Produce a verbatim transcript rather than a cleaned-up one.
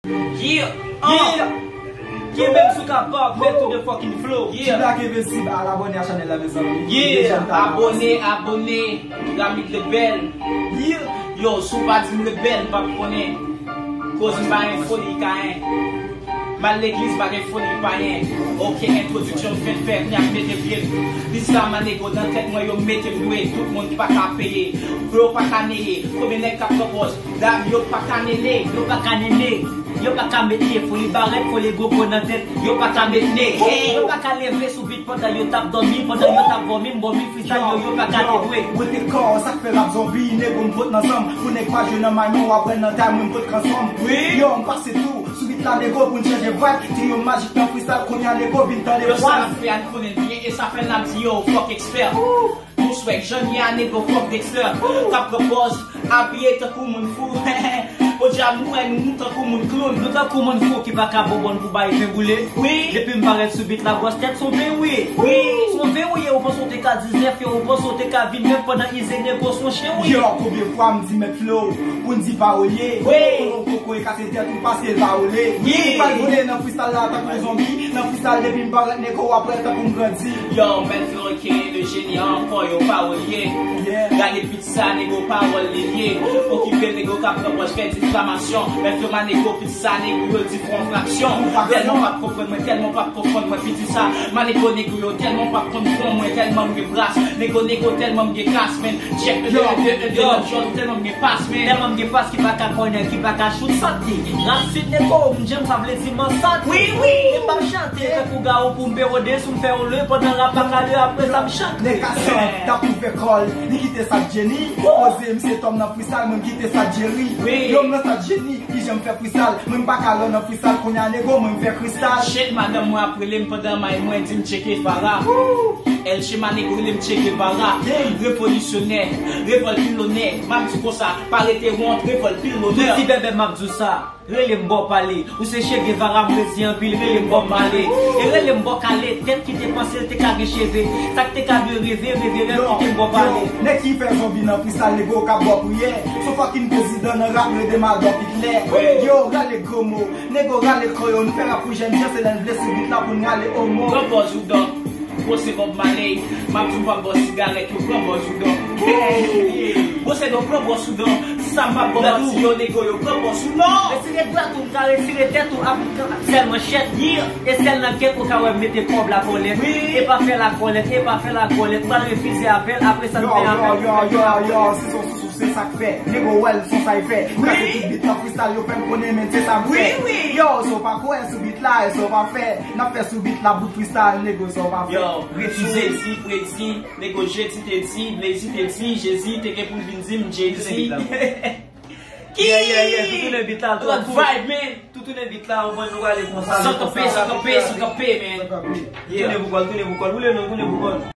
Yeah, uh. Yeah. Ki menm sou kapab, men to the fucking flow. Yeah. Ti Black Invincible, al abòne a chanèl la, mezanmi. Yeah, abòne, abòne. Ramik Lebel. Yeah. Yo, si w pa di m Lebel, m p ap konnen. Koz m pa gen foli kayen. M al legliz, pa gen foli payen. Ok, entwodiksyon m fenk fè, kounye a m mete pye m. Dis la, manego, nan tèt mwen, yo mete m dwe. Tout moun pa ka peye. Yo pa ka neye. Konbyen nèg k ap pran pòz? Dam, yo pa ka nene. Yo pa ka nene. Yo pa ka met ne. Foli barèt, foli gwo po nan tèt. Yo pa ka met ne. Hey! Yo pa ka leve sou bit pandan yo t ap dòmi, pandan yo t ap vòmi, m vòmi freestyle yo, yo pa ka detwe. Yo, yo te kò, sa k fè rap zonbi, nego m pot nan sanm. Pou nèg pa jwe nan may mwen, w ap wè nan tay mwen, m pot kansanm. Wi. Yo, m pase tou, sou bit la, nego, pou n chanje vibe. Trio Majik nan freestyle, kounye a, nego, vin tande vwaz. Yo, sa n ap fè a, n konnen l byen, e sa fè n ap di yo, fòk ekspè. Ou swag, jan n ye a, nego, fòk Dexter. K ap pran pòz, abiye tankou moun fou. Podyab, nou wè nou tankou moun kloun. Nou tankou moun fou ki pa ka bonbòn pou bay pen boule. Wi. Depi m parèt sou bit la, gwòs tèt s on ven wi. Wi. S on ven ou ye, ou panse w te ka diznèf yo, ou panse w te ka vin nèf pandan ize nego s on chen wi. Yo, konbyen fwa m di mèt flow, pou n di pawòl ye. Wi. Pou nou koko e kase tèt ou pase l pawòl ye. Wi. Ou pral vole nan freestyle la tankou zonbi, nan freestyle depi m parèt nego w ap wè tankou m grandi. Yo, mèt flow aka le jeni ankò, yo pawòl ye. Yeah. Gade pit sa, nego pawòl li ye. Okipe nego k ap pran pòz, fè difamasyon. Mèt flow manego pit sa, nego yo di fè yon fraksyon. Tèlman w p ap konprann mwen, tèlman w p ap konprann mwen, piti sa. Manego nego yo tèlman w p ap konn fon mwen, tèlman m gen bras. Nego nego tèlman m gen kas, men. Check, yo, yo, yo, yo, tèlman m gen pas, men. Tèlman m gen pas ki pa ka kònè, ki pa ka chout, santi. Rap sweet nego, m djanm sa vle di m ansante. Wi, wi. E m p ap chante tankou Gawou pou m perode, si m fè w lwe pandan rap pa ka lwe, apre sa m chante. Nèg a sèt, t ap ouvè kò l, li kite sa k jeni. Poze, m se tòm nan freestyle, mwen m kite sa k jeri. Wi. Lòm nan sa k jeni, ki jan m fè freestyle, mwen m pa ka lò nan freestyle, kounye a nego, mwen m fè kristal. Shit, madanm mwen ap rele m pandan may mwen, di m tcheke Farah. Woo. El Shema nego rele m Che Guevara. Yeah. Revolisyonè, revòl pil lonè. M ap di konsa, pa rete wont, revòl pil lonè. Tout ti bèbè m ap di w sa. Rele m bò pale. Ou se Che Guevara, m rezi anpil, rele m Bob Marley. E rele m bò kale, tèt ki te panse l te ka gen cheve. Sa k te ka dwe reve, reve, rèv kite m bò pale. Yo, nèg ki fè zonbi nan freestyle, nego k ap bò priyè. Son fucking prezidan nan rap, rele m Adolf Hitler. Yo, rale gwo mo, nego rale kò yo, n fè rap pou jèn jan, se lè n vle sou bit la pou n rale omo. Pran pòz ou dòk. Gwo se Bob Marley, m ap di w pa bò sigarèt yo, pran bòz ou dòk. Gwo se dòk, pran bòz ou dòk. Sa m ap bò manti yo, nego yo, pran bòz ou dòk. Retire dwèt ou, m ka retire tèt ou, ap sèl manchèt. E sèl nan kèk ou ka wè m mete kòb la kòlèt. Wi. E pa fè la kòlèt, e pa fè la kòlèt. M pral refize apèl, apre sa m fè apèl. Yo, yo, yo, yo, yo, si son sousou se sa k fè. Nego wè l, son sa y fè. Wi. Kase tout bit nan freestyle, yo fè m konnen, men se sa m fè. Wi, wi. Yo, si w pa kwè sou bit la, e sa w pa fè. N ap fè sou bit la, bout freestyle, nego, sa w pa fè. Yo, refize. Jezi predi, nego, Jezi te di, Blazy te di, Jezi te gen pou l vin di m, Jezi. Yeah, yeah, yeah, tou tounen bit la, tou, tou. Vibe, man. Tou tounen bit la, ou konn nou prale konsa. San kanpe, san kanpe, san kanpe, man. Yeah. Tounen pou kò l, tounen pou kò l. Boule non, tounen pou kò l.